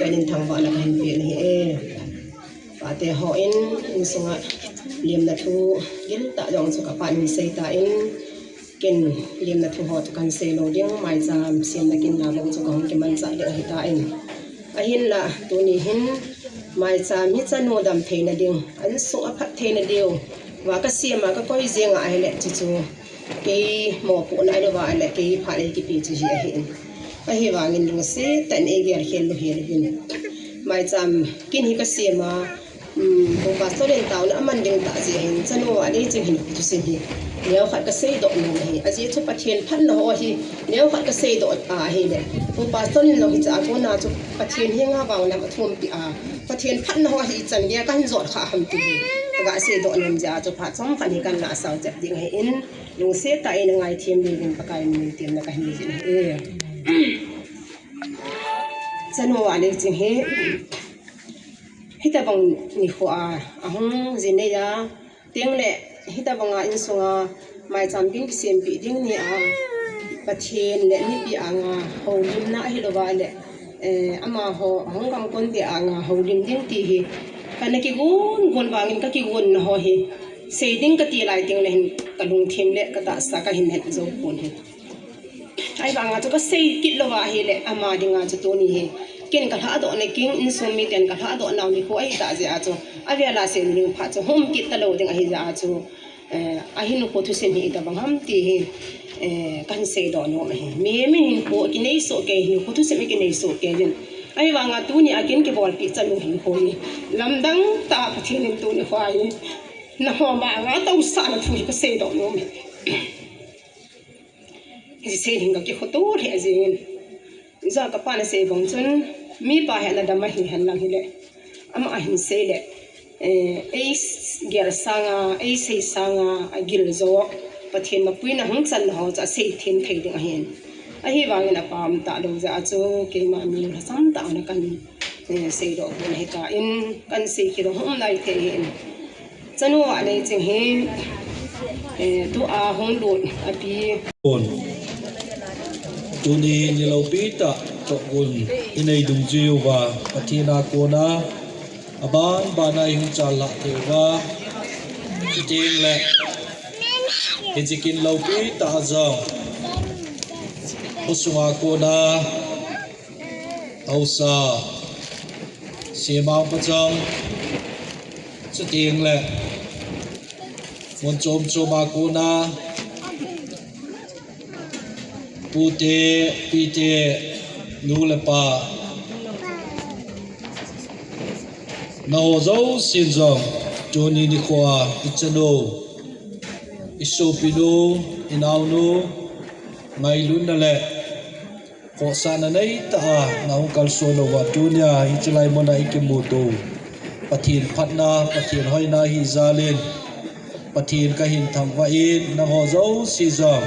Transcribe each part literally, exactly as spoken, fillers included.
Penin thangvahna kahin pe nahi e. Pate hon insunga lemna thu giltah jong chu kapa in sei tan, ken lemna thu ho chu kahin sei lou ding, maicham semna kin na bang chu kahung kimanchah ding ahi tan. Ahinla tuni hin maicham hi chanu dam theina ding, insunga phat theina diu va kasem a kakoi jeng ahile chuchu kei mopohna ahilouva ahile kei phat ei kipe chu hi ahin. Ahivangin lungset tah in ei gel khel lou hel uvin. Maicham kin hi kasem a, um, Pu Pastor in taona aman ding tah jeh hin chanu a dei ching hin thusim hi neokhat kasei doh nom ahi. Ajeh chu Pathen phatna ho hi neokhat kasei doh a ahile, Pu Pastor in jong hiche a kona chu Pathen henga vanglam athumpi a, Pathen phatna ho hi ichan geiya kahin jot kha ham ti hi kaga sei doh nom jeh a chu phat chomkhat hi kahin lah sao chet ding ahin. Lungset tah in ngaithem uvin, Pakai min in temna kahin nei jin ahi. Chanu a lei ching hi, hitabang nikho a, ahung jinei a, teng le hitabang a insunga maicham ding kisempeh ding ni a, Pathen le mipi anga houlimna ahilouva le, eh, amaho ahung gamkon te anga houlim ding ti hi kana kigon gon vangin kakigonna ho hi sei ding kati lai teng le hin kalungthim le katahsa kahin het jou pon hi. Ahivanga chu kasei kit louva ahile, ama dinga chu tuni hi ken kalhadoh na king, insung miten kalhadoh nau nikho ahitah jeh a chu, avel a sei ding phat chu hung um kit talou ding ahi jeh a chu, eh, ahinkho thusim hi itobang ham ti hi, eh, kahin seidoh nom ahi. Mihem in hinkho kinei soh kei, hinkho thusim kinei soh kei jin. Ahivanga tuni a ken kibolpi chanu hinkho hi lamdang tah a Pathen in tuni khoa hi nangho manga tousahna thu hi kaseidoh nom ahi. Hiche sei ding kakikhoto lheh jengin. Ijeh a kapa nasei bang chun, mipa hi ana dam ahi henlang hile, ama ahin sei le, eh, eigel sanga, eisei sanga agil jo, Pathen mapuina hung channa ho chu asei them thei ding ahin. Ahivangin apa um talou jeh a chu, keima mi lhasam tah a kana kan, eh, seidoh bou ahitan, kan sei kit u hung um nai thei ahin. Chanu a lei ching hi, eh, tua hung lut api. Tuni ni loupi tah tohgon inei dungjuiuva, Pathen a kona aban bana ihung chal lah theiuva, chuteng le hiche kin loupi tah a jong, khosunga kona haosa, semang pachang, chuteng le mun chom chom a kona pute, pite, nu le pa, nangho jousen jong tuni nikhoa ichanu, isopinu, inaonu ngailutna le khohsahna neitah a nahung kalson uva, tunia hiche lai muna ikimuto u Pathen phatna, Pathen hoina hi jalin, Pathen kahin thangvah in, nangho jouse jong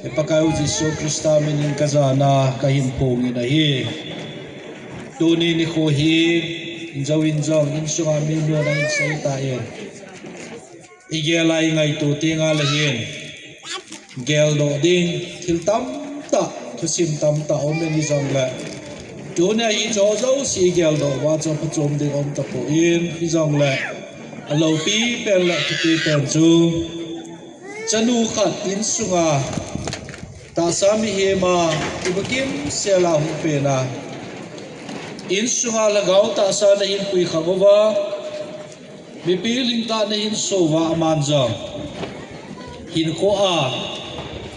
i Pakaiu Jesu Christa minin kajana kahin phongin ahi. Tuni nikho hi, injouvin jong insunga mi nuna hin seitan, igel a ingaito tengle hin geldoh ding thil tamtah, thusim tamtah aumin, hijongle tunia hicheho jouse igeldoh uva chu phachom ding aum tapon, hijongle aloupi pen le thupi pen chu chanu khat insunga tahsa mihema ibukim sela hung pena, insunga lhagao tahsa nahin puikhang uva, mipi lingtah nahin so uva, aman jong hinkhoa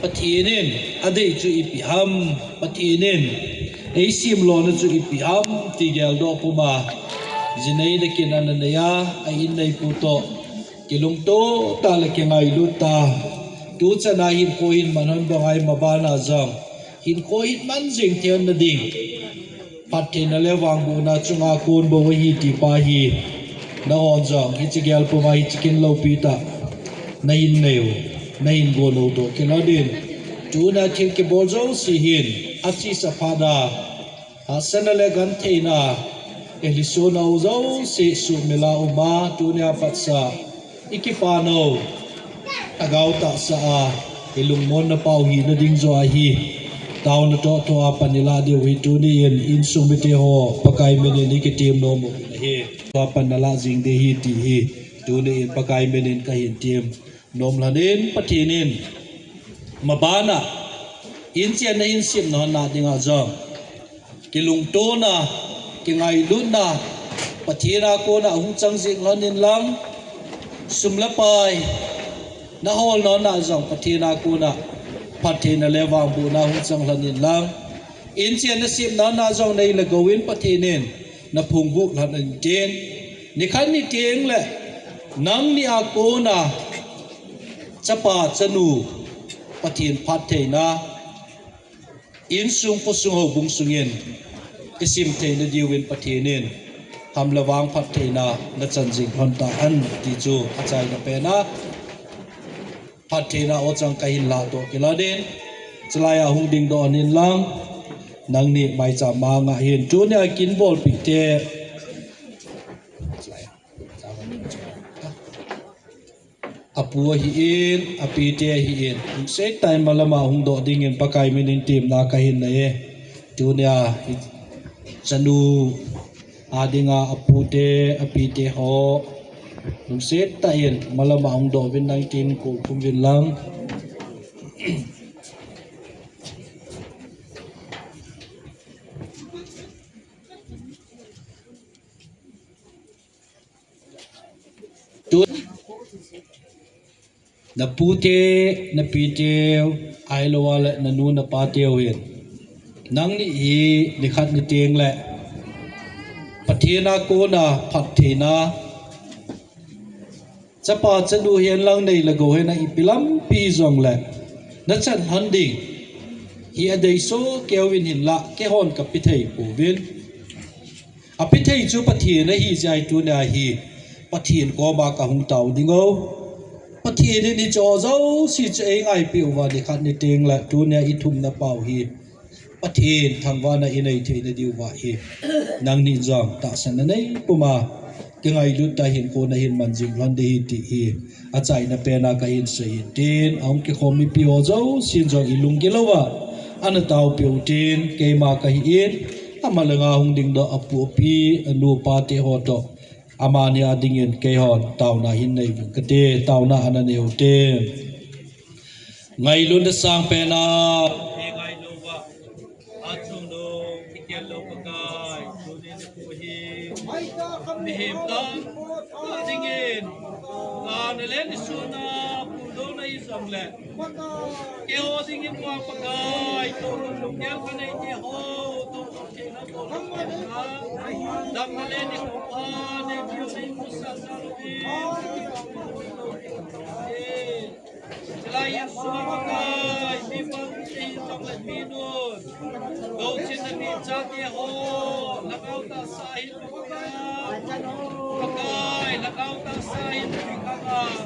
Pathen in adei chu ipi ham, Pathen in eisemlona chu ipi ham ti geldoh puma, jinei le kin ana neiya, a in neipu toh kilungto tah le kingailut tah, tuchana hinkho hin man hon banga mabana jong hinkho hin man jing theina ding phattheina le vangbohna chunga kon bou ahi ti pa hi, nahon jong hiche gel puma hiche kin loupi tah nahin neiu, nahin gonu toh kilhonin, tuna thil kibol jouse hin achesa phat a hahsatna le gentheina, ilhiso nau jouse sumil a uma, tunia patsa ikipa nau lhagao tahsa a ilungmonna pau hina ding joh ahi. Taona toh toh a pan ilah diu hi, tunin insung mite ho Pakai minin ikitem nom u ahi. Tua pan nalah jing ding ahi ti hi, tunin Pakai minin kahin tem nom lhonin, Pathen in mabana inchen nahin sem lhon na dinga jong kilungtona, kingailutna Pathen a kona hung chang jing lhonin lang, sum le pai nahol lhon na jong Pathen a kona phattheina le vangbohna hung chang lhonin lang, inchen nasem lhon na jong nei le gouvin Pathen in naphung guh lhonin tin, nikhat ni tengle nangni a kona chapa chanu Pathen phattheina, insung khosung houbung sungin isim theina diuvin Pathen in ham le vang phattheina nachan jing lhon tahen ti chu achaina pena phattheina ochang kahin lah toh kilhonin, chulai a hung dingdoh nin lang, Nangni maicham manga hin tunia kin bolpi te. Apu ahin, apite ahin. Lungset tah in malama hung doh dingin Pakai minin temna kahin nei e. Tunia chanu a dinga apute, apite ho. Lungset tah in malama hung doh uvin nangin kin khum uvin lang. Tun, napute, napiteu, ahilouleh nanu napateu hin. Nangni hi nikhat niteng le Pathen a kona phattheina, chapa chanu hihen lang nei le gou hihen a ipi lampi jongle nachan lhon ding hi adei soh keu vin hinlah, keihon kapi thei pouvin. Api thei chu Pathen ahi jeh a hi tunia hi Pathen koma kahung tao ding o. Pathen in hiche jouse chu eingaipeh uva nikhat niteng le tunia ithumna pau hi Pathen thangvahna inei theina diuva hi nangni jong tahsanna nei puma kingailut tah in kona hin man jing lhon ding ahi ti hi achaina pena kahin sei in tin, ahung kikhom mipi ho jousen jong ilunggil uva ana taopeh uvin tin, keima kahin, ama langa hung dingdoh apu api, anu apate ho toh, amani a dingin keihon taona hin nei uvin kate, taona ana nei uvin tin. Ngailutna sangpen a, ngailutna achungnung kikhel lou Pakai, tuni nikho hi mihem dang dingin, kana le nisona phuldouna hijongle, keiho dingin vang Pakai, toh lunggel kanei teho, toh lunggel kanei teho, dang le nikho pha nei teho, nei musa sa louvin. Chulai insung a Pakai, mipa uti jongle minun, gouchin na mi chate ho, lhagao tahsa hin Pakai, Pakai, lhagao tahsa hin Pakai.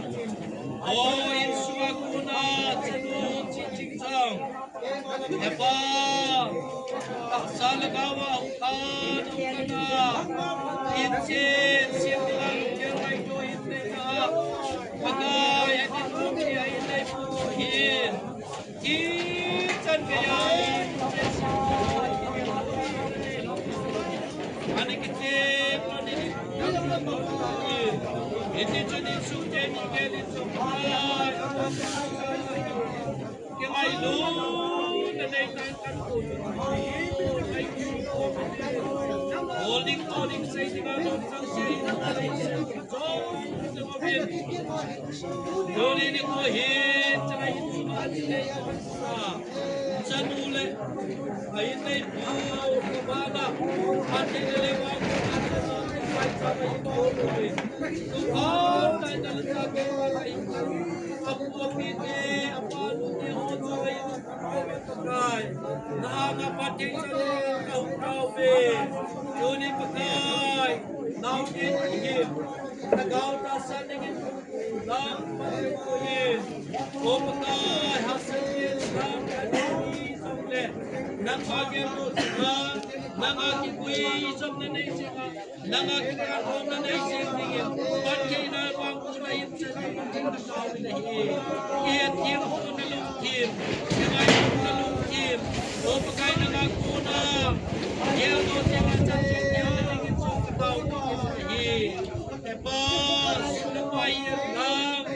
O insung a kona chanu chi ching jong, Hepa, tahsa lhagao a hung khan, hung khan a, in chen, chen ding a lunggel ngaito in nei na, Pakai, a din kum hi a in nei pu hin. Hichan geiya in chen, ani kichen, ani in, iti chun in sute ni gel in sung. Kingailut na nei tan kan ko. Holding, holding, sei ding a, holding, sei ding a, holding, sei ding a. Tuni nikho hi, chai, chanu le, a in nei pu, bana, a te le le, ba, Pakai, na anga Pathen chan le kahung tao ve. Tuni Pakai, nau kin hi, lhagao tahsa dingin, nang Pakai ko hi, o Pakai, hahsat in, nang Pakai hi jong le, nang Pakai ko jong le, nang a kikoi jong le nei jing a, nang a kikan hom na nei jing dingin, Pathen a vang kona in chan ding na kau na hi. Kihet thim kona lungthim, kingai kona lungthim. O Pakai nang a kona, kihet thim kona chan ding na dingin jong ka tao na hi. Hepa, sum le pai hi lang,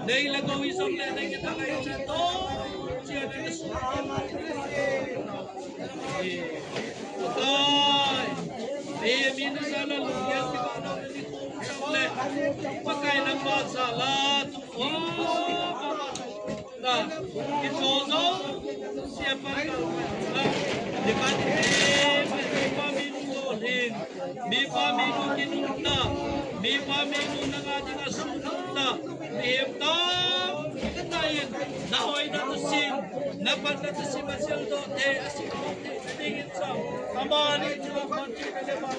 nei le gou hi jong le nei kithang a in chan to, chia na sum. Pakai, ei, mi na sa na lunggel kibahna ni kum chang le. Pakai nangma jal a, tu, o, na, i cho zo, sia pa ka, na, ni ka ni, mi pa mi nu lo hin, mi pa mi nu ki nu na, mi pa mi nu na nga ding a su na. Mihem tamtah in, na hoina thusim, na phatna thusim a seldoh thei, a seldoh thei, na dingin jong, amani chu a kon thei na le ma.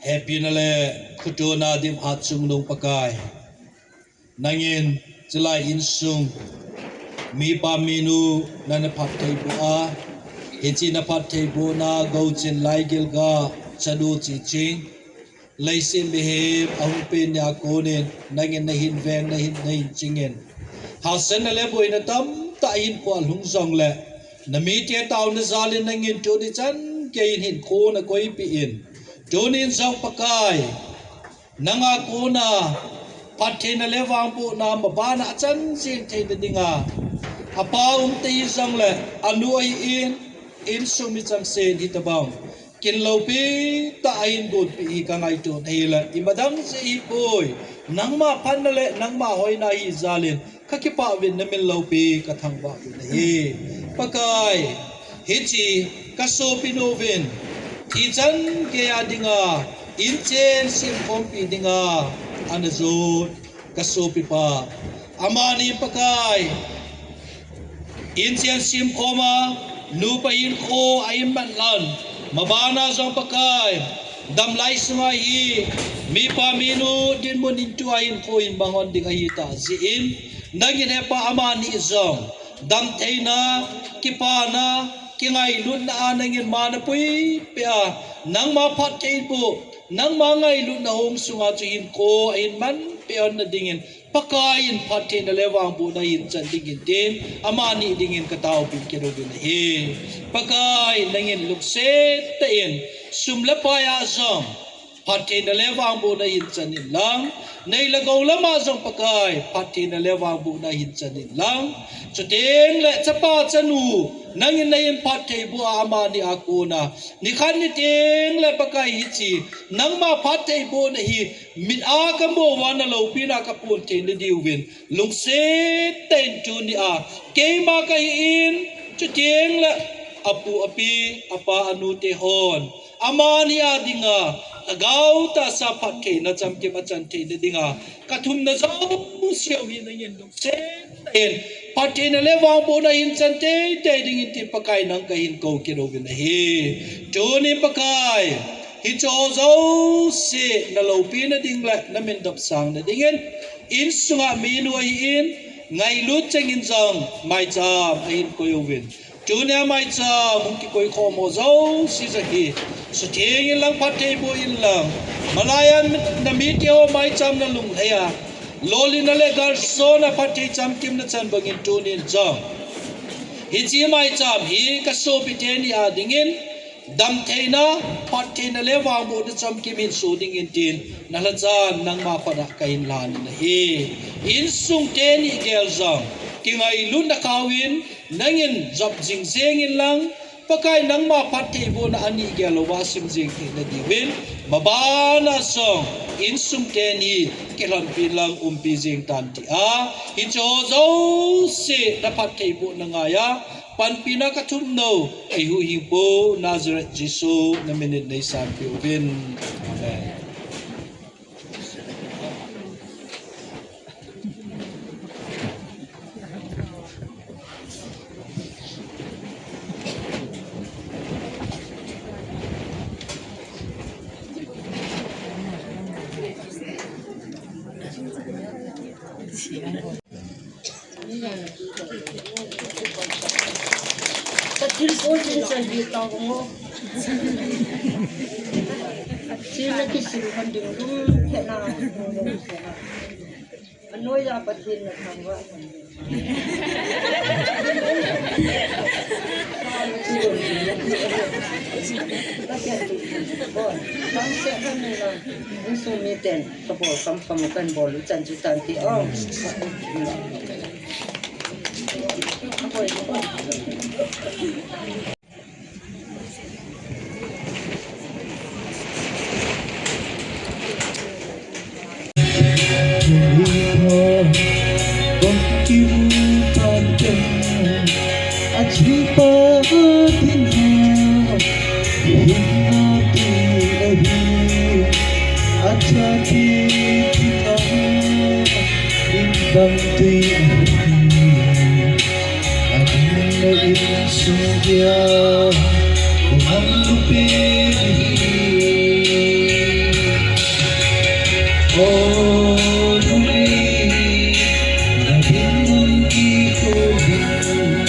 Hepina le khotona dimhat chungnung Pakai, nangin chulai insung mipa minu nana phatthei boh a, hiche na phatthei bohna gouchin laigil ga chanu chiching, leiset mihem ahung pen nia konin nangin nahin veng, nahin, nahin chingin, hahsatna le boina tamtah hinkhoa lhung jongle, namite taona jalin nangin tuni chan geiyin hinkho nakoipeh in, tunin jong Pakai, nanga kona phattheina le vangbohna mabana achan jeng theina dinga, apa um tei jongle, anu ahin, insung mi chengse in hitobang kin loupi tah ahin gonpeh hi kangaito ahile, imadang jeh hipoi, nangma phatna le nangma hoina hi jalin kakipah uvin, namin loupi kathangvah uvin ahi. Pakai, hiche kasopinu vin thi chan geiya dinga inchen semkhompi dinga ana jot kasopipa, amani Pakai, inchen semkhom a, nupa hinkho ahin man lan, mabana jong Pakai, damlai sunga hi mipa minu dinmun in tua hinkho hin mang hon ding ahitah jeh in, nangin hepa amani jong damtheina, kipana, kingailutna a nangin ma napuipeh a, nangma phatthei boh, nangma ngailutna hung sunga chu hinkho ahin manpeh hon nadingin, Pakai in phattheina le vangbohna hin chan dingin tin, amani dingin kataopi kit uvin ahi. Pakai, nangin lungset tah in sum le pai a jong phattheina le vangbohna hin chan inlang, nei le gou lama jong Pakai, phattheina le vangbohna hin chan inlang, chuteng le chapa chanu nangin nahin phatthei boh a, amani a kona nikhat niteng le Pakai hiche nangma phatthei bohna hi mit a kamo uva naloupina kaphon theina diuvin, lungset tah in tunia keima kahin, chuteng le apu api, apa anu te hon, amani a dinga lhagao tahsa phattheina chamkim achan theina dinga kathumna jouseu hi nangin lungset tah in phattheina le vangbohna hin chan teitei dingin tin Pakai nang kahin kou kit uvin ahi. Tunin Pakai, hicheho jouse naloupina ding le namin dopsangna dingin, insunga minu ahin, ngailut chengin jong maicham ahin koi uvin, tunia maicham hung kikoi khom ho jouse jong hi sutheng inlang, phatthei boh inlang, malaiya namite ho maicham nalunglhai a, lolhinna le galjona phatthei chamkimna chan bangin tunin jong hiche maicham hi kasopi teni a dingin damtheina, phattheina le vangbohna chamkim hin soh dingin tin nalhachan nangma khut a kahin lan in ahi. Insung teni gel jong kingailutna khaovin, nangin jop jing jeng inlang, Pakai nangma phatthei bohna ani gel louva sim jeng theina diuvin, mabana jong insung teni kilhonpi inlang umpi jeng tan tia, hicheho jouse naphatthei bohna ngaiya panpina kathum nou eihuhhingpu Nazareth Jesu namin in neisanpeh uvin. Amen. Ka thilsoh chun chan hi tao ngo. Thil na kisil kan ding lum phet na. Anoiya Pathen na thangvah. Ka kian tu. Bol. Bang se kan ni la. Insung miten. Kabol kam kam kan bol u chan chu tan ti o. O numei, na dinmun kikhoh ding,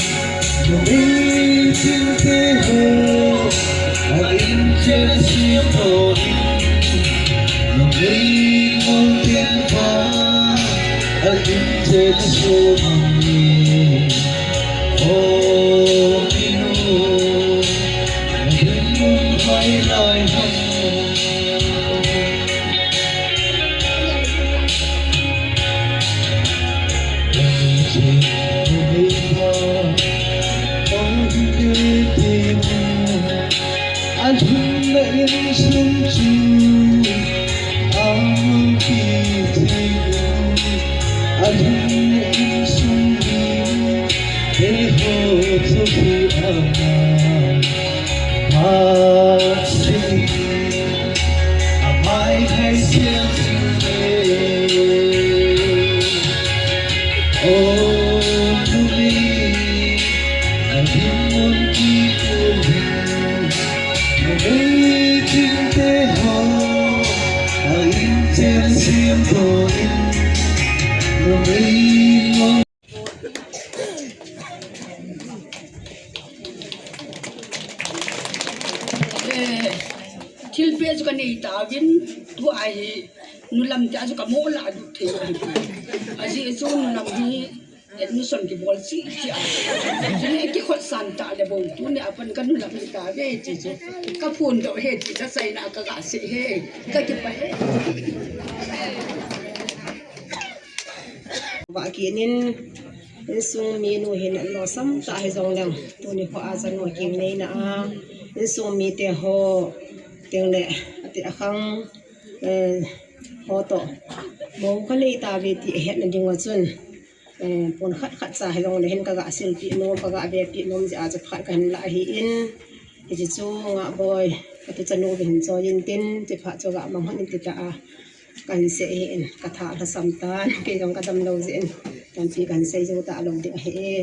numei chingte ho, a inchen siam to in, numei molten pa, a inchen siam in. O minu, na dinmun hoilai ham. Eh, thilpeh chu kanei tauvin, tua hi nulam tia chu kamoh lah lut thei. Ajeh chu nulam hi admission kibol cheh cheh a. Chule kikhotsan tah le bou, tuni a pat ka nulam hi tave ti chu. Ka phondoh e ti chu achaina a kaga sei e. Kakipah e. Vah kit in, insung minu hin alosam tah hijongleng, tuni khoa chanu kingneina a, insung mite ho, tengle, ati akhang, eh, ho toh, bou kanei tave ti ahetna dinga chun, eh, pon khat khat cha hijongle hin kaga silpeh nom, kaga vepeh nom jeh a chu phat kahin lah ahin, hiche chu Ngahboi, katu chanu vin choi intin, hiche phat chu ga mang hon in ti tah a, kahin sei ahin, katha lhasam tan, kei jong kadam lou jeh in, tampi kahin sei jou talou ding ahi e.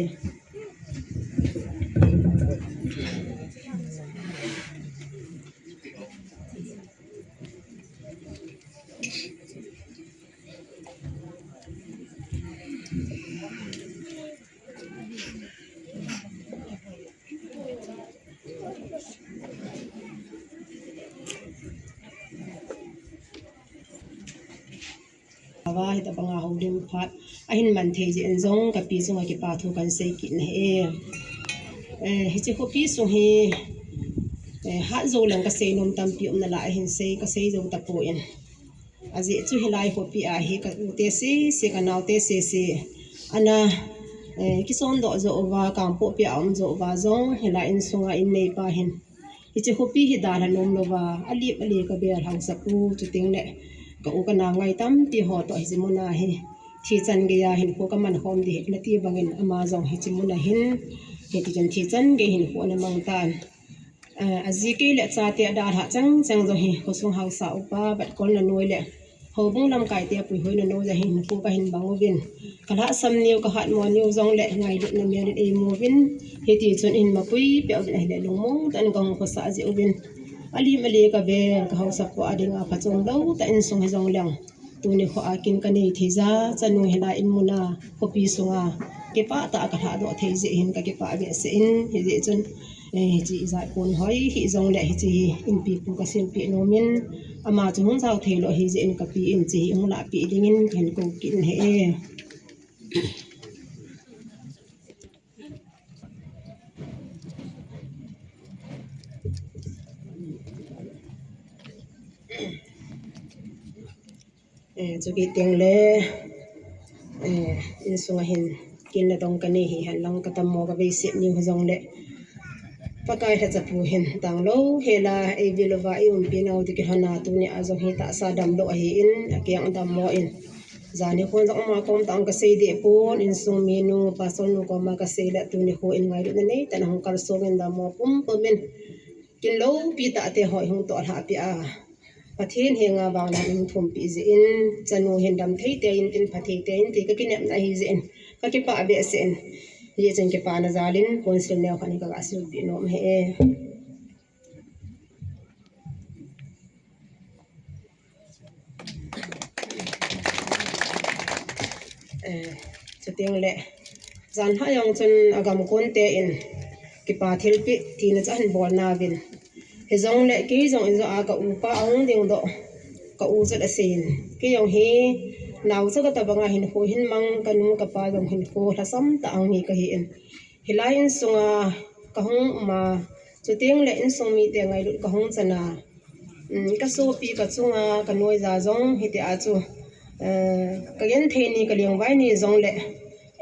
Ava hitabanga houlim phat ahin man thei jeh in jong kapi chunga kipathu kahin sei kit nahi e. Eh, hiche khopi sung hi, eh, hat jou leng kasei nom tampi um nalai ahin sei, kasei jou tapon. Ajeh chu hilai khopi a hi ka ute sese, kanaote sese, ana, eh, kisondoh jou uva, Kangpokpi a um jou uva jong, hilai insunga inneipa hin hiche khopi hi dalha nom louva, alip ale kavel haosapu, chutengle ka u kanao ngai tampi ho toh hiche muna hi thi chan geiya hinkho kaman khom ding ahi nati bangin ama jong hiche muna hin, hitichun thi chan gei hinkho ana mang tan. Eh, aji kei le achate adalhah chang chang jong hi khosung haosa upa, vatkolna noi le houbung lamkaite apuihoina noi jong hi hinkho kahin mang uvin, kalhahsam niu, kahatmo niu jongle ngailutna mel in eimu uvin, hitichun eihin mapui peh uvin ahile lungmong tah in kahung khosah jeh uvin, alim ale kavel, kahaosapu a dinga phachom lou tah insung hijongleng, tuni khoa kin kanei thei ja chanu hilai in muna khopi sunga kipah tah a kalhahdoh thei jeh hin kakipah behseh in, hijeh chun, eh, hiche ijat pon hoi hijongle hiche hi inpipu kasilpeh nomin, ama chu hung jao theilou ahijeh in kapi in hiche hi hung lahpeh dingin kahin kou kit in ahi e. Eh, chukit tengle, eh, insunga hin kin le dong kanei hihen lang kadammo kaveiset niu hijongle, Pakai lhachapu hin tanglou hela eivel uva eiumpi nau ding kilhona tunia jong hi tahsa damlou ahin, akeng dammo in. Jani khon jong ama kom tah a kasei deh pon, insung minu, pastor nu koma kasei le tuni kho in ngailutna neitah in ahung kalsong in dammo pumpum in, kin loupi tah te ho ihung toh lhahpeh a, Pathen henga vanglam ihung thumpeh jeh in, chanu hin damthei tei intin, phathei tei intin, kakinepna ahijeh in kakipah behseh in, hijeh chun kipana jal in ponsil neo khat hi kaga silpeh nom ahi e. Eh, chuteng le, jan ha jong chun agam kon te in, kipa thilpeh tina chu ahin bol nauvin. Hijongle, kei jong in jo a ka upa ahung ding doh, ka u jat asei in. Kei jong hi, naocha ka tabang a hinkho hin mang, ka nu ka pa jong hinkho lhasam tah ahung hi ka hi in. Hilai insunga ka hung um a, chuteng le insung mite ngailut ka hung chan a, um, ka sopi ka chunga ka noija jong hiti a chu, eh, ka genthei ni ka lengvai ni jong le,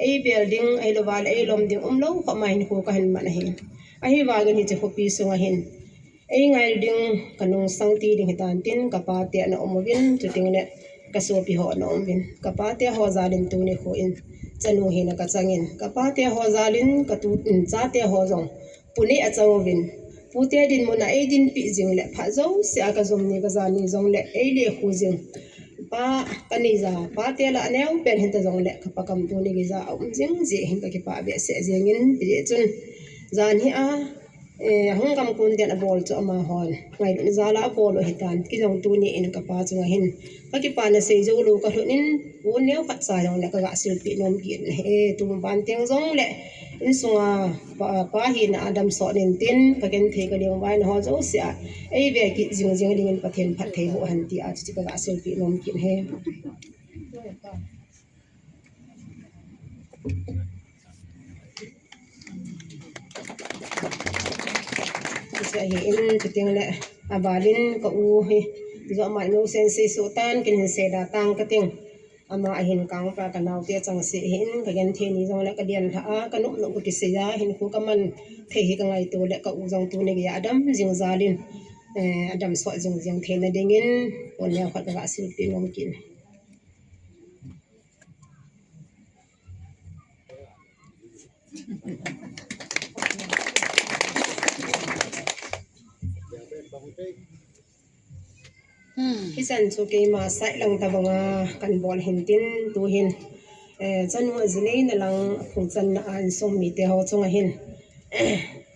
ei bel ding, ei lova le, ei lom ding, umlou khat ma hinkho ka hin man ahi. Ahivangin hiche khopi sunga hin, ei ngai ding, ka nungsang ti ding hitan tin, ka pa te ana um uvin, chuteng le ka sopi ho ana um uvin. Ka pa te ho jal in tuni kho in, chanu hina ka chang in. Ka pa te ho jal in, ka tu in, chate ho jong, pu nei a chang uvin. Pu te dinmun a ei dinpi jing le, phat jouse a ka jum ni ka ja ni jong le, ei lekhu jing. Pa, ka nei ja, pa te la aneo pen hita jong le, ka pa kam tuni kija a um jing jeh hin ka kipah behseh jeng in, hijeh chun. Jan hi a, Eh, hung gam kon den abol chu amahon. Ngailutna jal a abol u hitan, kei jong tuni in ka pa chunga hin. Ka kipana sei jou lou ka lhun in, pon neo khat cha jong le ka ga silpeh nom kit in ahi. Eh, tuban teng jong le, insunga pa, pa hina a damsot in tin, ka genthei ka lengvai na ho jouse a. Ei ve kit jing jing ding in Pathen phatthei boh hen ti a, chuche ka ga silpeh nom kit in ahi. Hiche hi in chuteng le, aval in ka u hi, jo ama inosen sei soh tan, ken hin sei da tang ka ting. Ama ahin kang pa ka naote chang se hi in, ka genthei ni jong le ka den lha a, ka nop nop ka kisei a, hinkho ka man thei hi ka ngaito le ka u jong tuni gei a adam jing jal in, eh, adamsot jing jing theina ding in, pon neo khat ka ga silpeh nom kit in. Hmm. Hichan chu keima side lang tabanga kan bol hin tin tu hin, eh, chanu ajinei na lang phung channa a insung mite ho chunga hin,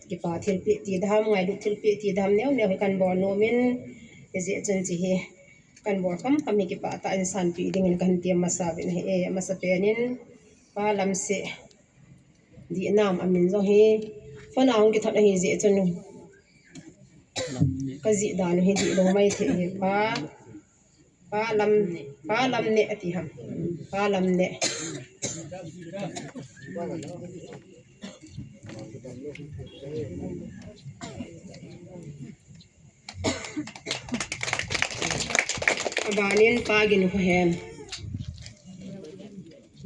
kipa thilpeh ti dam, ngailut thilpeh ti dam neo neo hi kan bol nom in, hijeh chun hiche hi kan bol kham kham hi kipah tah in sanpeh ding in kan ti masa uvin ahi, eh, masa pen in Pa Lamse. Dih nam amin jong hi. Phone a hung kithot ahi jeh chun. Ka jih dan u hi dih lou mai thei hi. Pa, Pa Lam, Pa Lamne ati ham. Pa Lamne. Abanin Pa Ginkhohen.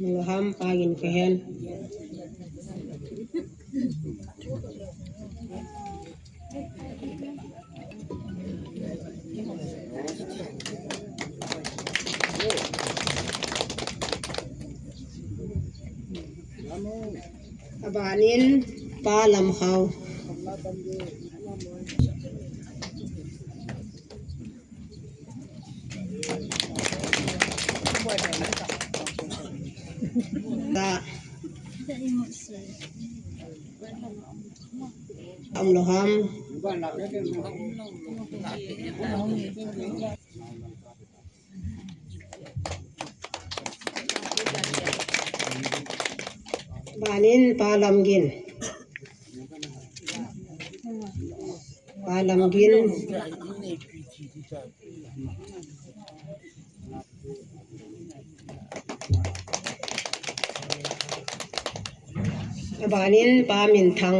Lou ham, Pa Ginkhohen. Abanin Pa Lamkhao. Da. Umlou ham. Abanin Pa Lamgin. Pa Lamgin. Abanin Pa Minthang.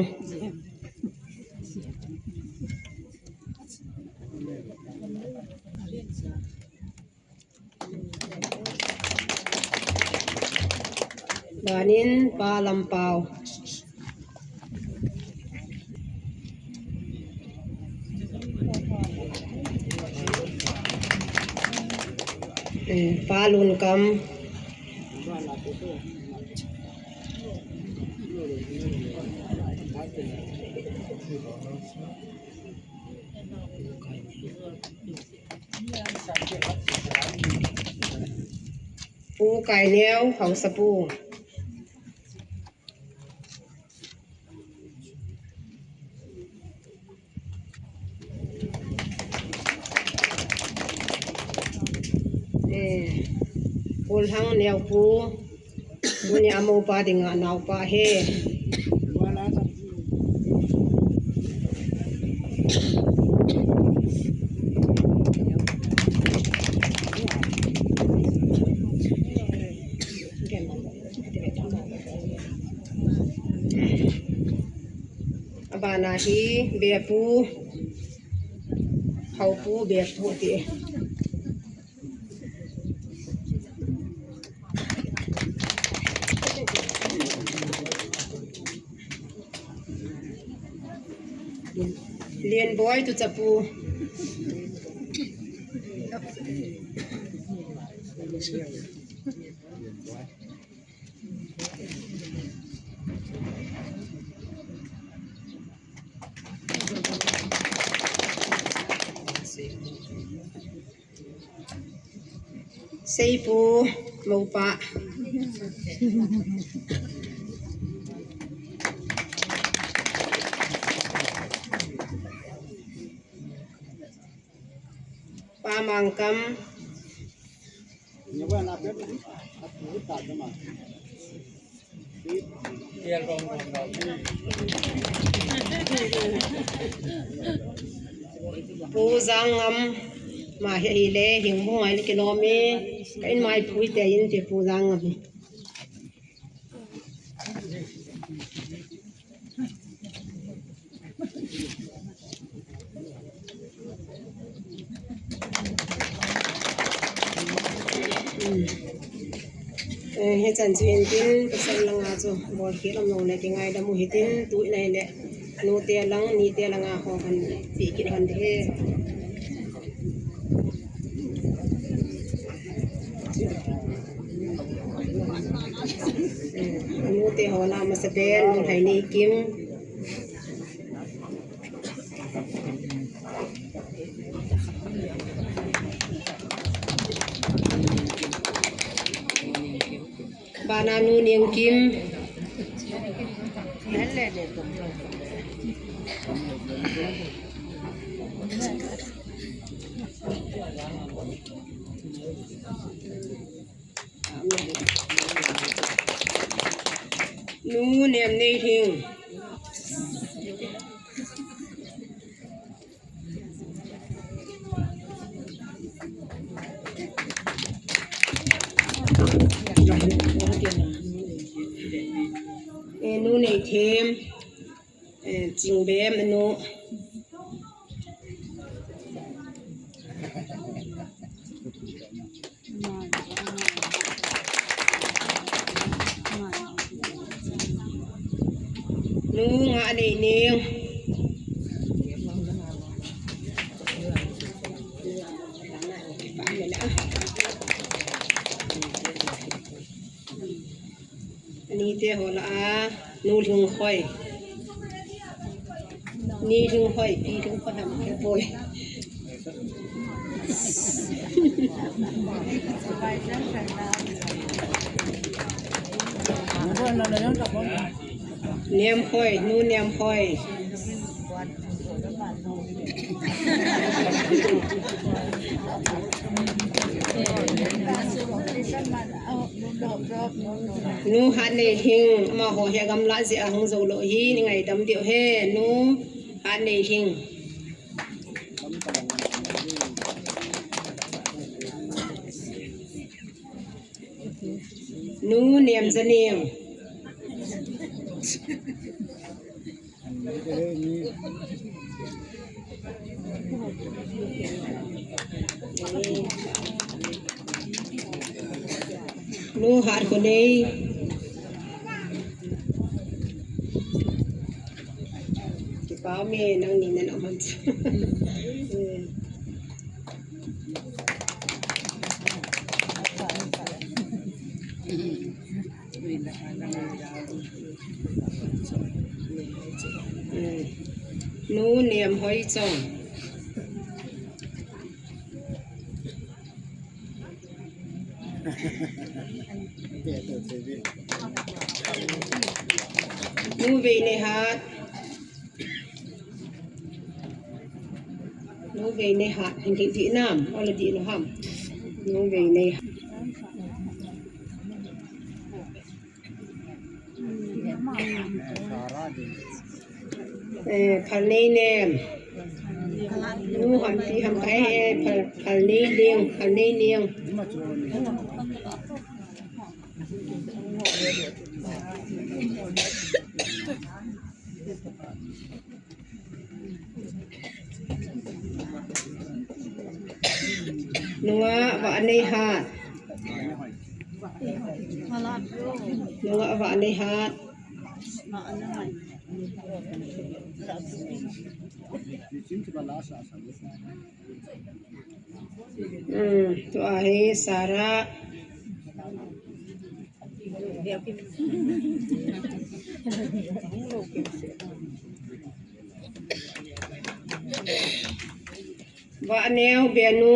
Abanin Pa Lampao. Eh, Pa Lunkam. Pu Kaineo, Haosapu. Eh, Pu Lhangneopu. Tuni a mopa dinga naopa hi. Abana hi bepu, haopu bepu ti. Lienboi tu chapu. Seipu, mopa. Pa Mangkam. Pu Jangam, ma hi ahile, hing bu ngai le kilom e, ka in mai pui te in te Pu Jangam. Eh, hichan chu hin tin, pasal langa chu bol khel um lou le kingaidam u hitin, tu in ahile, nute lang, nite langa ho kan pi kit hon de. Eh, nute ho na masa pen, nu Haineikim. Bana nu Nengkim. Nu Nemneihing. Eh, nu Neithem. Eh, Chingbem anu. Nu Ngahneining. Anite ho lah a, nu Lhingkhoi. Ni Lhingkhoi, pi Lhingkhoi ham, Lhingkhoi. Nemkhoi, nu Nemkhoi. Nu Hatneihing, amaho hi agamlah jeh a hung jou lou hi, nei ngaidam diu ahi, Nu Hatneihing. Nu Nemjaning. Nu Hatkhonei. Kipa ume, nangni nanom ham. Nu Nemhoichong. Nu Veineihat. Nu Veineihat, hin dih nam, ole dih lou ham. Nu Veineihat. Eh, Phalneinem. Nu ham pi ham kahe, eh, Phal, Phalneinem, Phalneinem. Nungah Vahneihat. Nungah Vahneihat. Hmm, tua hi Sarah. Vahneo Benu.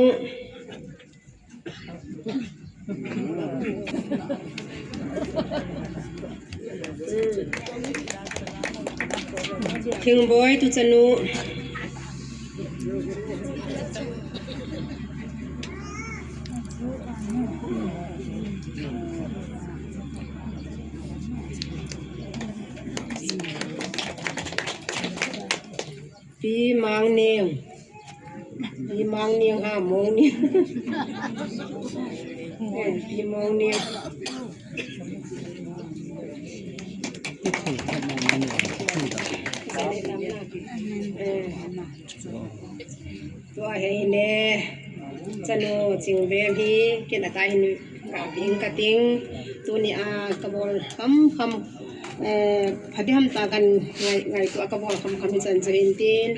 Thingboi Tuchanu. Pi Mangning. Pi Mangning ha, Mongning. Eh, Pi Mongning. Eh. Tua hi ne, chanu Chingbem hi, ken atai hin ka ding ka ting, tuni a ka bol kham kham, eh, pha diham ta kan ngai, ngaito a ka bol kham kham hi chan chu hin tin,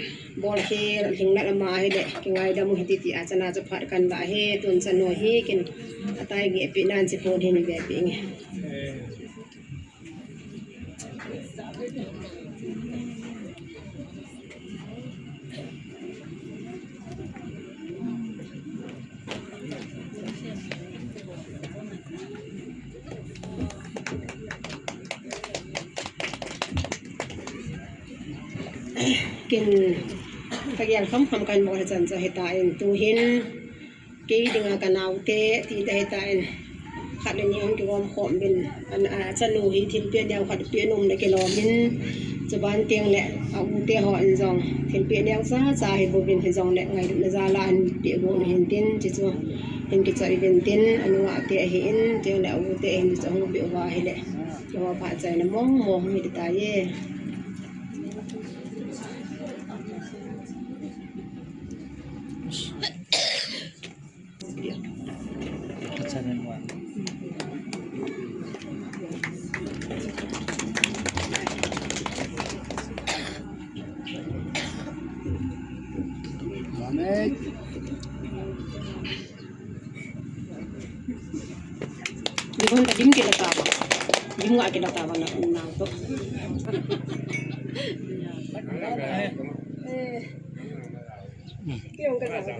bol khel lhingnat ama hi le, kingaidam u hite ti a chana chu phat kan la hi, tun chanu hi ken atai geh pi nan chi pon hin ve pi nge. Ken ka gel kham kham kan bol hi chan chu hi ta in tu hin. Kei dinga ka naote, ti ta hi ta in. Khat le ni hung kigom khom bin. An, a, chanu hi thilpeh neo khat peh nom le kilom in. Chuban teng le, a u te ho in jong. Thilpeh neo cha cha hi bouvin hi jong le, ngailutna jal a an peh bou hin tin, chi chu. Hin kichoi vin tin, anu a te ahi in, teng le a u te hin chu hung peh uva hi le. Keiho pha chaina mong mong hi ta ye. Amen. Dihon ta dim kila taba. Dim nga kila taba na, na to. Eh. Kiyong ka taba.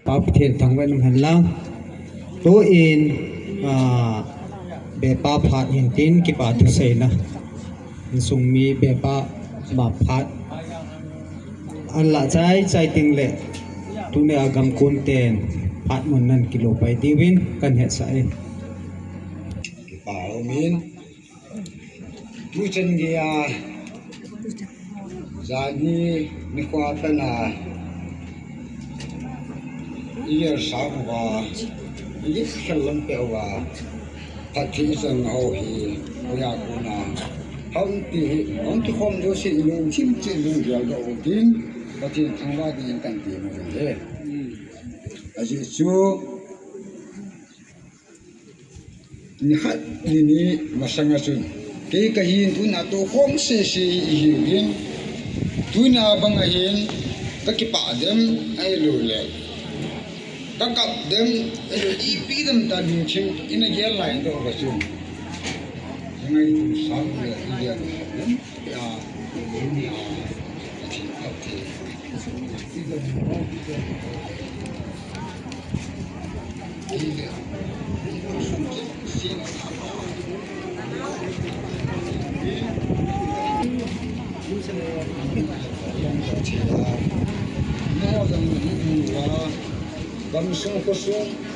Pa Pathen thangvah in um hen lang. Tun, ah, bepa phat hin tin kipa thu seina. Insung mi bepa ma phat. An la chai chai ting le. Tuni a gam kun ten phat mun nan kilo pai diuvin kan hetsah e. Kipa um in. Tuchan geiya, janhi nikho a pat a, i gel sang uva, i gel khel lam peh uva, phat thei i chan ho hi, hoiya kona, hung ti hi, hung kikhom jouse i lungthim cheh lunggel doh u tin, Pathen thangvah dingin kan ti nom e. Ajeh chu, Nikhat nini masanga chun, kei kahin tuna toukhom sese hi ihiuvin, tuna banga hin kakipah dem ahilouleh kakap dem ahilouleh ipi dem tah lungthim ina gel lai doh uva chun, ngaito sang le igel dem. Gamsung khosung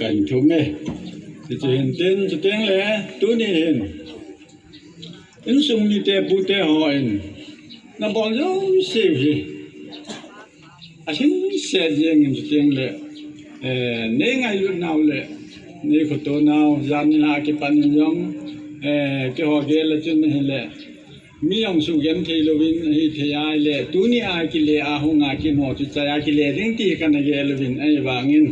kahin thum e. Hichu hin tin, chuteng le, tuni hin insung mite pute hon nabol jouse hi alhingset jengin, chuteng le, eh, nei ngailut nau le nei khoto nau, jan nilhah kipat in jong, eh, keiho gel a chun ahile, mi jong sugenthei louvin ahithei a ahile, tuni a kile a hung a kin ho chu chai a kile ding ti kana gel uvin, ahivangin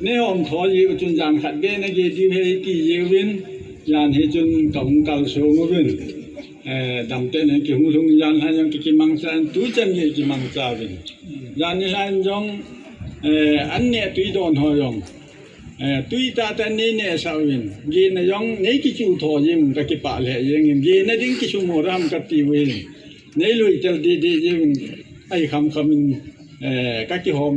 neihon thou jeh u chun jan khat beh nagel diu ahi ti jeh uvin, jan hi chun kahung kalsong uvin, eh, damtah in kihung lhung, jan lhah jong ki, kimangchan, tuchan hi kimangcha uvin. Jan nilhah in jong, eh, an neh tui don ho jong, eh, tui tahtah nei nehsah uvin, gehna jong nei kichuh tho jeng, kakipah lheh jengin, gehna ding kisumo ham kati uvin, nei lui tel deh deh jengin, ahi khamkham in, eh, kakihom,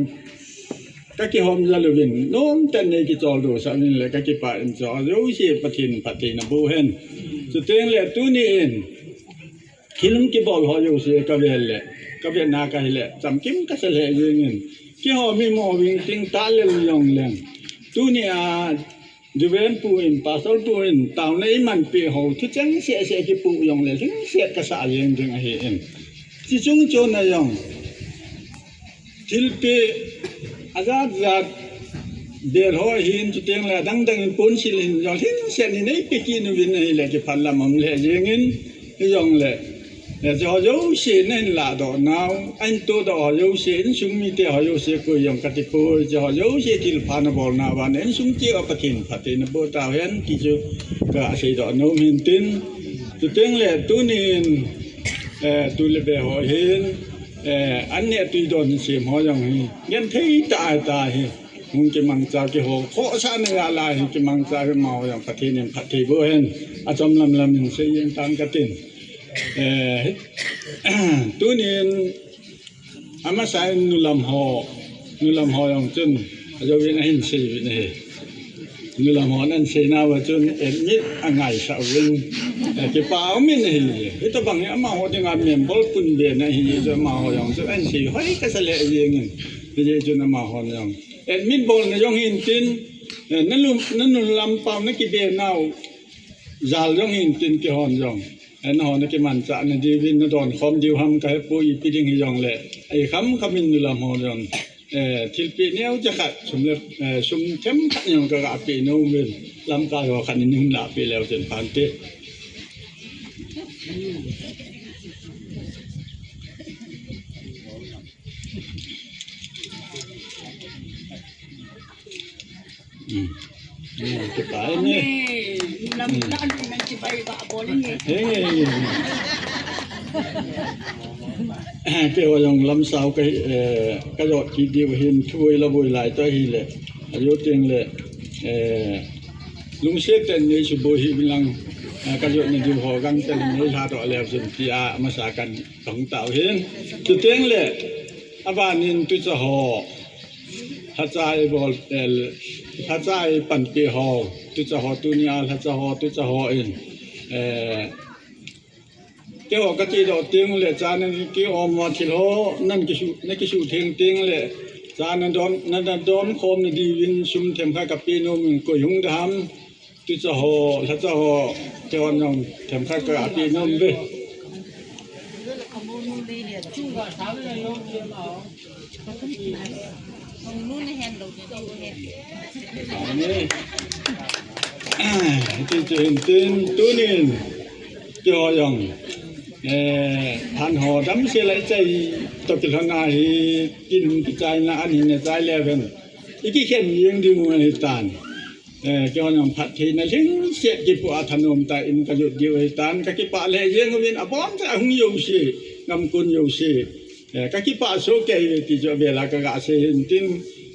kakihom jal uvin, nomtah in nei kicholdo sah uvin le kakipah in, chu jouse Pathen phatthei naboh hen. Chuteng le tuni in thil hung kibol ho jouse kavet le, kavetna kahile chamkim kasa lheh jengin, keiho mi mo ving ting talel jong leng, tuni a Reverend pu in, Pastor pu in taona eimanpeh ho, thucheng sehseh kipoh jongle lhingset kasah jeng ding ahin. Chuche chung chon a jong thilpeh ajat jat bel ho ahin, chuteng le adang dang in ponsil hin jong lhingset in eipe kit uvin ahile, kiphat lam um lheh jengin, hijongle, eh, hicheho jouse nahin lahdoh nau, ahin tohdoh ho jouse, insung mite ho jouse koi jong katipoi, hicheho jouse thilpha nabol nauva, insung cheh uva Pathen phatthei naboh tauhen ti chu kaseidoh nom hin tin. Chuteng le tunin, eh, tu le be ho hin, eh, an neh tui don sem ho jong hi genthei tah tah hi hung kimangcha, keiho khohsahna jal a hi kimangcha hi, amaho jong Pathen in phatthei boh hen, achom lam lam in sei jeng tang katin. Eh, tunin Amasa in nulam ho, nulam ho jong chun, ajouvin ahin sei uvin ahi. Nulam hon ahin sei nauva chun, admit angaisah uvin, eh, kipa umin ahi. Hitobang hi amaho dinga membol pun be na hi, chu amaho jong chun ahin sei hoi kasa le jengin. Hijeh chun amaho jong. Admit bolna jong hin tin, eh, nalum, nanun lam pau nakibe nau. Jal jong hin tin kihon jong. Eh, nahon nakimanchah nadiuvin nadon khom diu ham kahepoi ipi ding hijongle. Ei kham kham in nulam ho jong. Eh, thilpeh neocha khat sum le, eh, sum themkhat jong kaga peh nom uvin. Lamkai ho khat in hin lahpeh leu chun phante. Hmm. Hmm, kipa e. Amen. Lam, hmm, lam, lam, kipa e ba, bol e. Hey. Keiho jong lamsao ka, eh, kajot kit diu hin thu ila boi lai toh hile. Ajo teng le, eh, lungset tah in nei suboi hih uvin lang, eh, kajot nadiu ho gangtah in nei lhadoh leu chun tia amasa kan kahung tao hin. Chuteng le, abanin tucha ho. Lhacha ibol, eh, lhacha ipanpi ho, tucha ho tunia, lhacha ho, tucha ho in, eh, keiho kati doh teng le cha nan kiom uva thil ho, nan kisu, nakisu theng teng le, cha nadon, na, nadon khom nadiuvin sum themkhat kapeh nom in koi hung dam. Tucha ho, lhacha ho, keiho jong themkhat kapeh nom uve. Amen. Ti chu hin tin tunin, keiho jong, eh, phat ho damsel a ichai toh kilhon a hi, tin kichaina ahin nachai leu hen. Ikikhen jeng diu ahitan. Eh, keiho jong phattheina lhingset kipu a thanom tah in kajot diu ahitan, kakipah lheh jeng uvin aboncha ahung jouse, gamkon jouse. Eh, kakipah soh kei uve ti chu avel a kaga sei hin tin,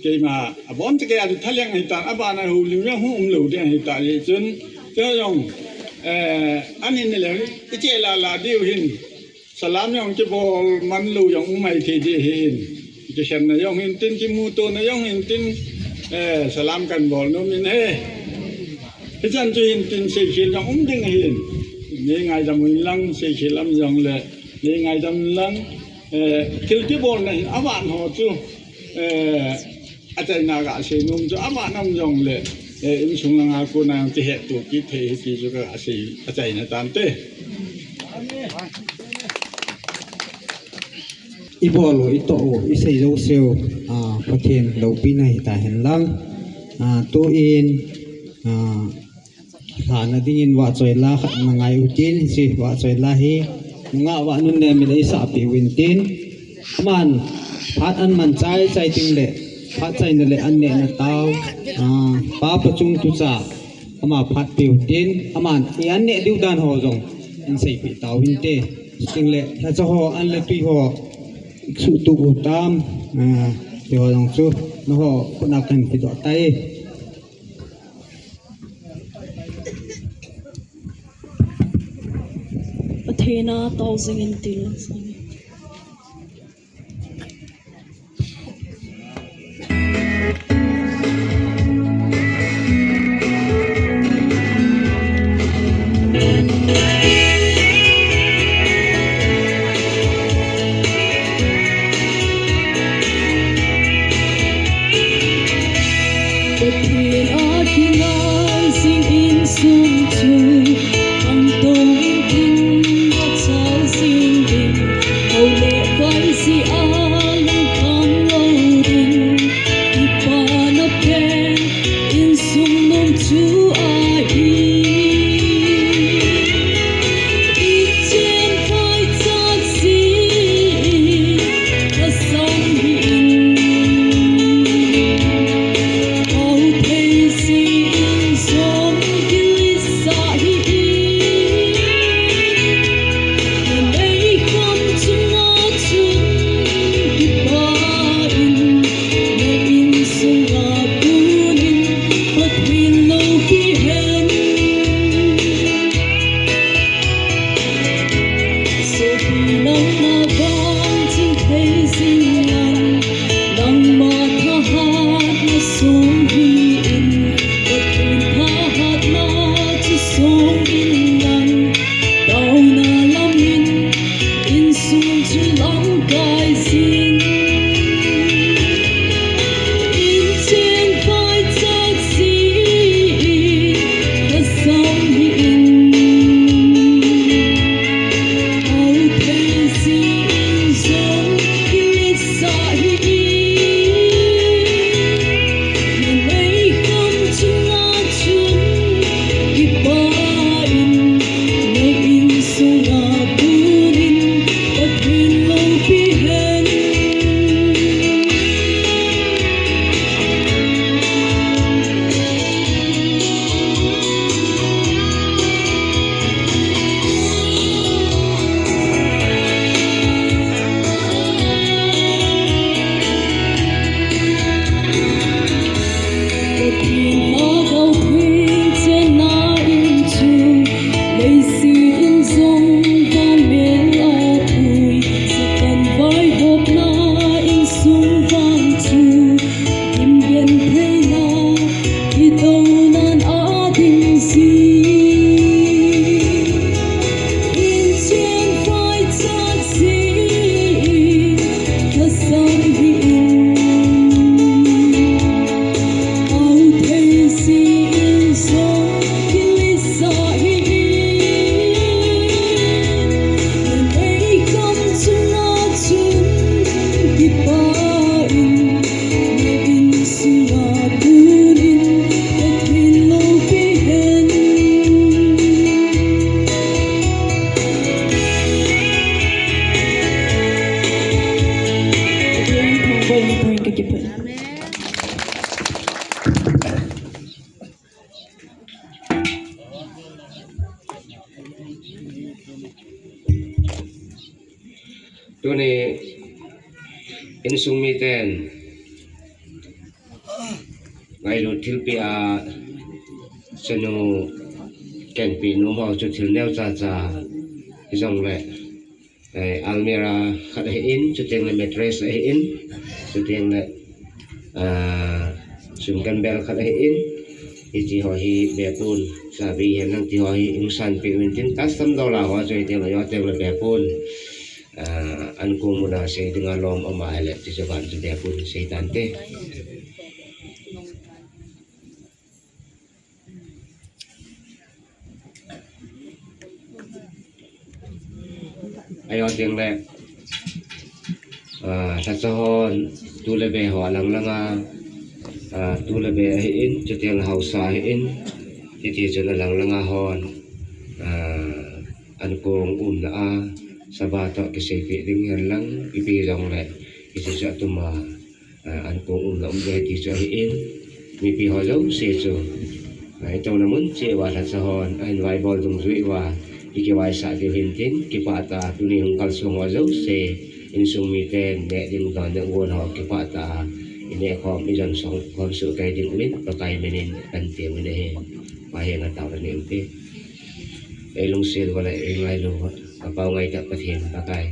keima aboncha kei a chu thalheng ahitan, abana houlim jong hung umlou ding ahitan jeh chun, keiho jong, eh, anin le, iche lala diu hin. Salam jong kibol man lou jong um mai thei ding ahin. Kikhenna jong hin tin, kimutona jong hin tin, eh, salam kan bol nom in ahi. Hichan chu hin tin seikhel jong um ding ahin. Nei ngaidam un lang, seikhel um jongle, nei ngaidam un lang, eh, thil kibolna hin avan ho chu, eh, achaina ga sei nom chu avan um jongle, eh, insung langa kona jong kihetto kit thei ahi ti chu kaga sei achaina tante. Ibol u, itoh u, isei jouseu, ah, Pathen loupina hita hen lang. Ah, tuin, ah, lhana dingin vahchoi la khat nangai utin, hiche vahchoi la hi nungah vah nun le min eisah peh uvin tin. Aman phat aman chai chai teng le, phat chaina le an nehna tao, ah, Pa Pachung tucha, ama phat peh utin, aman i an neh diu dan ho jong in seipeh tauvinte. Chuteng le, lhacha ho, an le tui ho, suhtup u tam, ah, ti ho jong chu, nangho khut a kahin pedoh tai. Pathen a tao jing in til. Pathen a kingai jing insung chu, khangtou in tin, achal jing in. Kipah. Tuni insung miten ngailut thilpeh a chanu kenpeh nom ho chu thil neocha cha hijongle, eh, almirah khat ahin, chuteng le mattress ahin, chuteng le, ah, sum kan bel khat ahin, hiti ho hi bepon, chabi hen lang ti ho hi hung sanpeh uvin tin, custom dollar ho chu hiteng le, hoteng le bepon, ah, ankong muna sei dinga lom ama ahile, ti chu ban chu bepon sei tante. Ajo teng le, ah, lhacha hon tu le be ho alang langa, ah, tu le be ahin, chuteng le haosa ahin, hiti chun alang langa hon, ah, ankong umna a, sabah toh kiseipeh ding hen lang, ipi jongle, hiti chu atuma, ah, ankong umna um ding ahi ti chu ahin, mipi ho jouse chu, ah, itouna mun cheh uva lhacha hon ahin vaibol dungjui uva, ikivaisah diu hin tin, kipah tah a tuni hung kalsong ho jouse, insung miten neh ding don ding gon ho kipah tah a ineh khom ijon song khom soh kei ding uvin Pakai minin kan ti uvin ahi. Pa henga taona nei uvin te. Eilungset uva le eingailu uva, kapao ngaitah Pathen Pakai.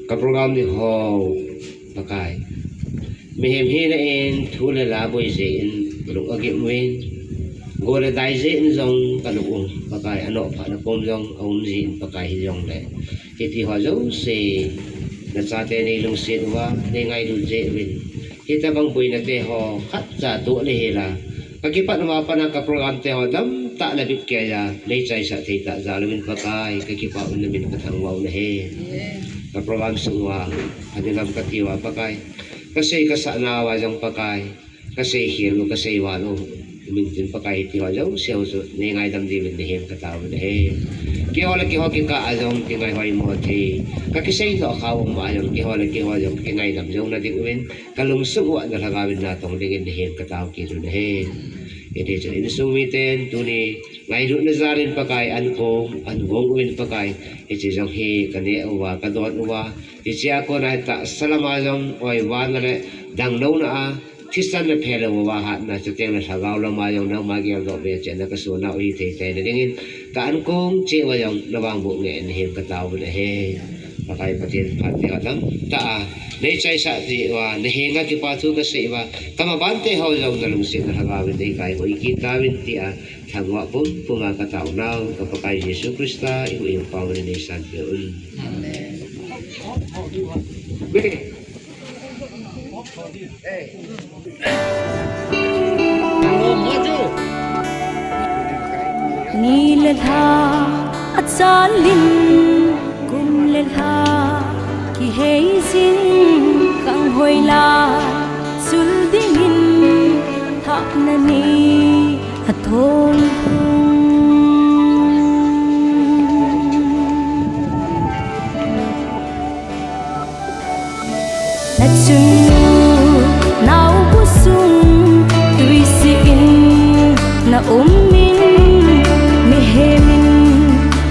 Ka program ni ho Pakai, mihem hina in thu le la boi jeh in lung agim uvin, go le dai jeh in jong kalung u Pakai, anoh phatna pum jong aum jeh in Pakai hijongle, hiti ho jouse nachate neilungset uva, neingailut jeh uvin, hitobang boina te ho khatcha toh le hela, kakipah uva pat a ka program te ho damtah le bit keiya neichaisah thei tah jal uvin Pakai, kakipah un, namin kathangvah u ahi. Ka program sung uva, adinglam kati uva Pakai, kasei kasah nauva jong Pakai, kasei khel u, kasei val u, min tin Pakai, hiti ho jouse u chu neingaidam diuvin nahem katao uvin ahi. Keiho le keiho kikah a jong kingai hoimo thei, kakisei lhoh khah u ma jong keiho le keiho jong kingaidam jouna ding uvin, kalungsung uva na lhagao vin natong dingin nahem katao kit u ahi. Hiti chun insung miten tuni ngailutna jal in Pakai ankong, ankong uvin Pakai, hiche jong hi kaneh uva, kadon uva, hichea kona hi tahsa lama jong oivalna le dangdouna a, thisan le phelou uva hatna, chuteng le lhagao lama jong nangma geldoh be chenna kasunau hithei theina dingin, ka ankong cheh uva jong navangboh ngeh in nahem katao uvin ahi. Pakai Pathen, phat te ho damtah a neichaisah jeh uva, nahenga kipa thu kasei uva, kamaban te ho jong nalungsetna lhagao vin neikai hoi kit tauvin tia, thangvah pumpum a kataonau ka Pakai Jesu Christa ihuhhingpa min in neisanpeh un. Amen. Ni le lha achalin, kum le lha kihei jin, kanghoi la sul dingin, thahna ni athong hung. Nachungnung naobu sung tuisih in naum in, mihem in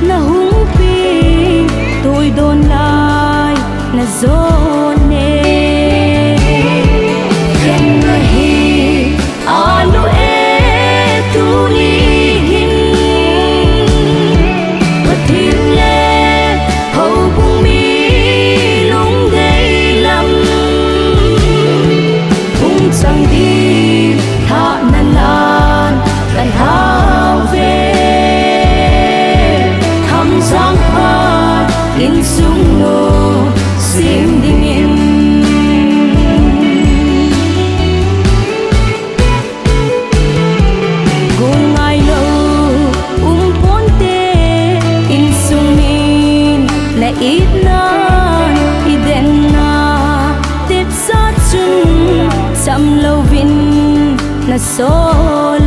nahung peh, tuidon lai najon e. Khen nahi alu e tuni hin, Pathen le houbung mi lungdei lam hung chang ding thahna lan kalhau ve. Thamjang phat insung lungset dingin, Kong ngailou um ponte, insung min na itna, i denna tepsa chun, chamlouvin na so